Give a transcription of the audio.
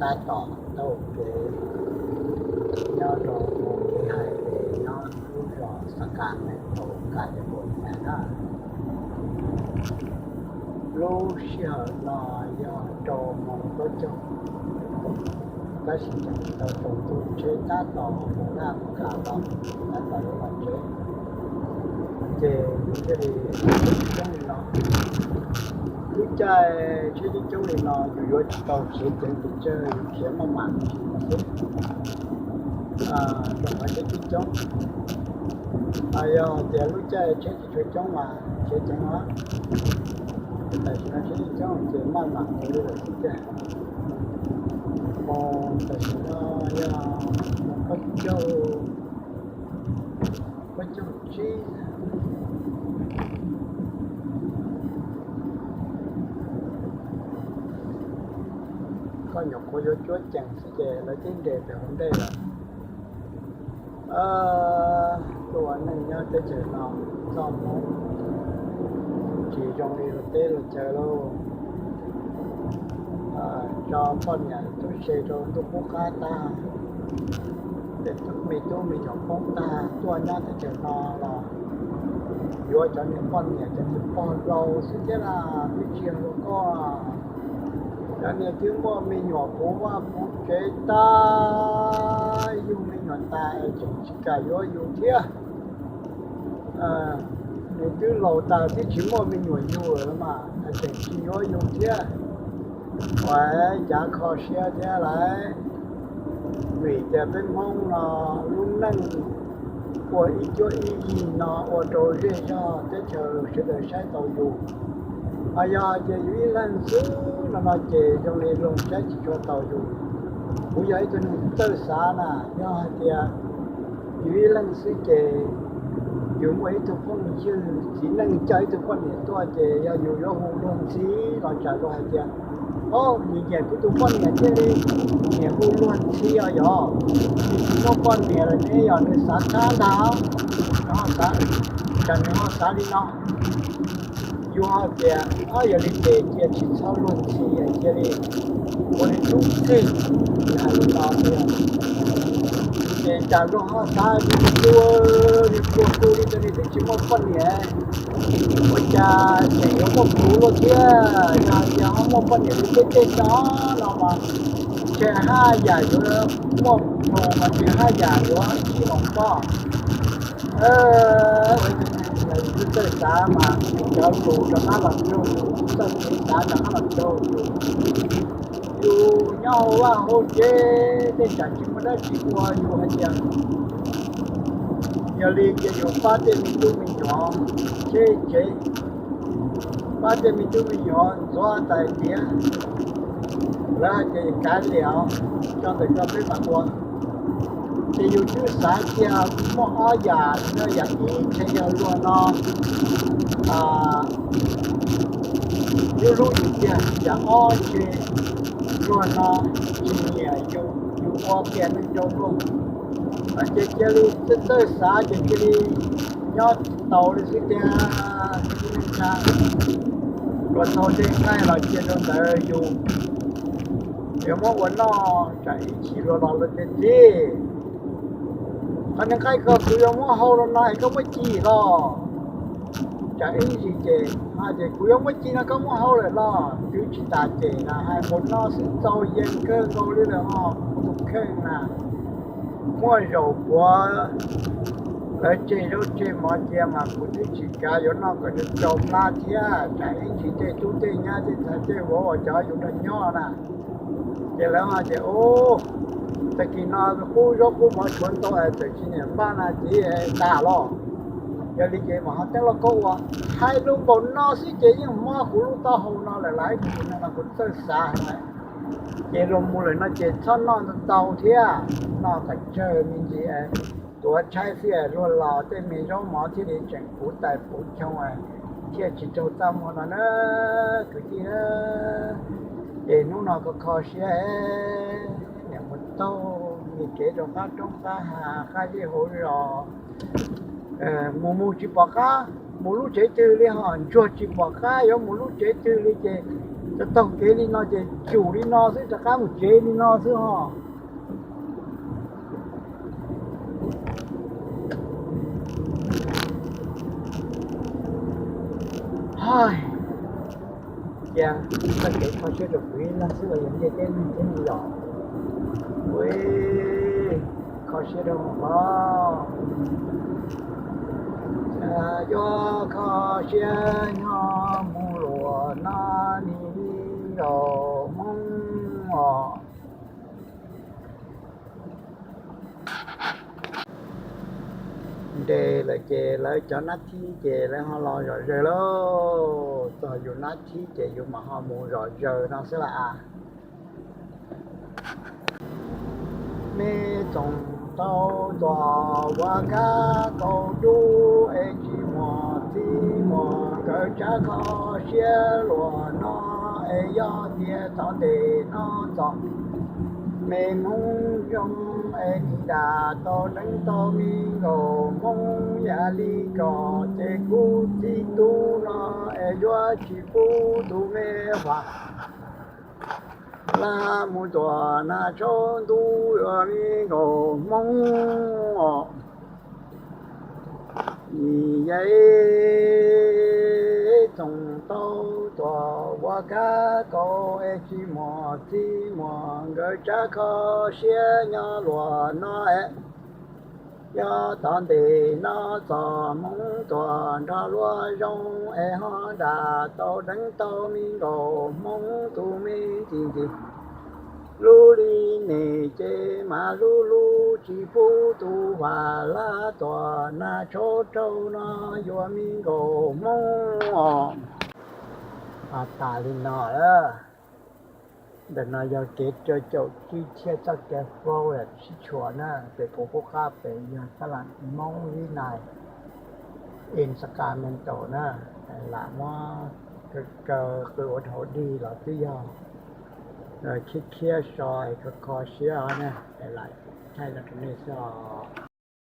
tab tom taug kev nyob rau mus li hais ces nyob lub zos Xav Kas Nees Taus Kas Lis Kaus Nias na. Lub sij hawm no yog rau moos plaub caug, tab sis tseem tsis tau tsaus ntuj, tsheb tab tom mus laj mus kam los, tab tom yuav los tsev. Ces yus thiaj li tsheb coob coob li no. Lub caij tsheb coob coob li no yus yuav tsis tau siv ceev tus tsawg, yus khiav maj mam xwb, rau qhov tsheb coob coob. Yog tias lub caij tsheb tsis tshua coob mas khiav ceev os, tam sim no tsheb coob coob ces maj mam mus li lawm xwb tiag. Mus tam sim no yog mus plaub caug, plaub caug tsib. Koj nyuam qhuav yuav cuab cees xwb ces lawv twb nres ntawm hauv ntej lawm. Tus ua neej nyob teb chaws no txoj hmoov tsis zoo li luag teb luag chaw lauj. Tso poj niam tub se rau ntuj qub qab tag, tej me tub me nyuam poob tag, tuaj nyob teb chaws no los yuav cov niag poj niam cov niag pog laus xwb thiab las, twb tsis yog luag koj. Cov niag twb muaj me nyuam puv vaj puv tsev tas, yug me nyuam tas es tseem tsis kam yuav yus thiab. Nws twb laus tas twb tsis muaj me nyuam yug lawm mas tseem tsis yuav yus thiab. Ua cas kho siab thiab lauj? Vim tias peb Hmoob no lub neej ua ib cuab ib yig no ua rau zej zog teb chaws sawv daws saib tau yus. Ho yog hais tias yus ib leeg xwb no no ces zoo li luag saib tsis tshua tau yus. Kuv yog ib tug neeg txawj xav na, yog hais tias yus ib leeg xwb ces yus muaj ib tug phooj ywg txiv neej coj ib tug poj niam tuaj ces yog yus yuav hu luag ntxhi los tsam luag hais tias, o, nyiam nyiam kuv tus poj niam thiaj li nyiam hu luag ntxhi os yog. Nws tsis muaj poj niam lawm ne, yog nws xav qab ntag, nws ho xav, tsam nws ho xav li no. Yus ho tias, o, yog li ces cia tsis txhob luag ntxhi, cia li ua li tub kheej, hais li no. Ces tsam luag ho xav li, li puag kuv li cas nws twb tsis muaj poj niam, ua cas tseem yuav muaj kuv luaj thiab? Yog hais tias ho muaj poj niam li tej tej cov no mas ntshe haj yam yuav muaj nplua mas ntshe haj yam yuav ib hom pob. Ua li yus twb txawj xav mas cov lus rov qab los raug yus, txawj kev xav rov qab los raug yus. Yus nyob hauv vaj hauv tsev tej tsam tsis muaj dab tsi ua, yus hais tias yog li ces yus pab tej me tub me nyuam cheb tsev, pab tej me tub me nyuam ntxuav tais tiav, lawv hais tias kav liam, tso ntawm ko peb mam ua. Ces yus twb xav tias muaj ob yam, yam ib ntshe yog luag no hlub hlub yus tiag, yam ob ntshe luag no tsis nyiam yus, yus ua qias neeg rau luag. Ces cia li txawj xav ces cia li nyob tsis taus li xwb tiag. Luag tau tej nqaij los cia rau ntawd yus yuav muab ua noj, tsam ib chim luag los luag tias txiv, qhov niag nqaij ko kuv yuav muab hau los no es koj muab ci los? Tsam ib ntsis ces hais tias kuv yuav muab ci no koj muab hau lawm los? Twb tsis tas ces na hais npaum no xwb txaus yees kawg nkaus li lawm os kuv tus kheej na. Muaj zaus puav lawv tseg zaub tseg mov cia mas kuv twb tsis kav yuav noj kom tsau plab thiab, tsam ib ntsis tej tub tej nyab tej ntxhais tej vauv uas cov yus nrog nyob na, ces lawv hais tias, u, tag kis no qub zaub qub mov tshuav ntau es txawm tsis niam npaj na txiv, tas los. Yog li ces mam ho teeb lauj kaub ua. Hais lus npaum no xwb ces yeej mob kuv lub taub hau no lawm lauj, kuv no kuv txawj xav lawm. Ces luag mus lawm no ces txhob noj ntau ntau thiab, noj kom tsawg me ntsis, tuav tshaib xwb luag los tej me zaub mov thiaj li tseem puv tais puv choo thiaj tsis raug txaj muag no na kwv tij. Ces hnub no kho kho siab, niam mus taug mi kev rau qab roob qab hav qab zej hauv zos, mus mus tsis pom qab mus lub tsev twg li, ho ntsuag tsis pom qab yuav mus lub tsev twg li ces Taug kev li no ces tsum li no xwb, rov qab mus tsev li no xwb ho. Cia txoj kev kho siab rau kuv ib leeg xwb los yog ntiaj teb neeg thiab ne yom. Ua kho siab rau hauv los, yuav kho siab nyob mus luas no ne nkaus Hmoob os. Nres lawm ces lawv cov nab thib ces lawv ho los zom zaws lauj. Txog yus nab thib ces yus mam ho mus zom zaws no xwb las as. Mej txoom tau tuam uas kab kaus dub es tsis muaj txij muaj nkawm tsab kho siab luas no es yog tias tov ntej no txom mej Hmoob zoo es nim dam tau deev tau me nkaus Hmoob yam li ko ces kuv txiv tub no es yuav tsis pub tus me Huam Laj mus tuam nas tshauv ntuj yuav me nkaus Hmoob os. Nim yog txoom tau tuam uas kab kaus es tsis muaj txij muaj nkawm tsab kho siab nyob luas no es yog tov ntej no txom Hmoob tuam nrog luag zoo es ho dam tau deev tau me nkaus Hmoob tus me ntxim ntxim. Lub li nej ces mas lub lub tsis pub tus Huam Laj tuam nas tshauv rau no yuav me nkaus Hmoob os. Ho tas li no lawm. Ntawm no yog kev rau caum tsib thiab txoj kev fau sib tshuam na, pem kuv qub qab pem yog sab las Hmoob Vib Nais, Sacramento na, lam muab kaw qw ua dhau dig los twb yog khiab khiab so es kho kho siab os na, lam thaij los rau nej xwb os.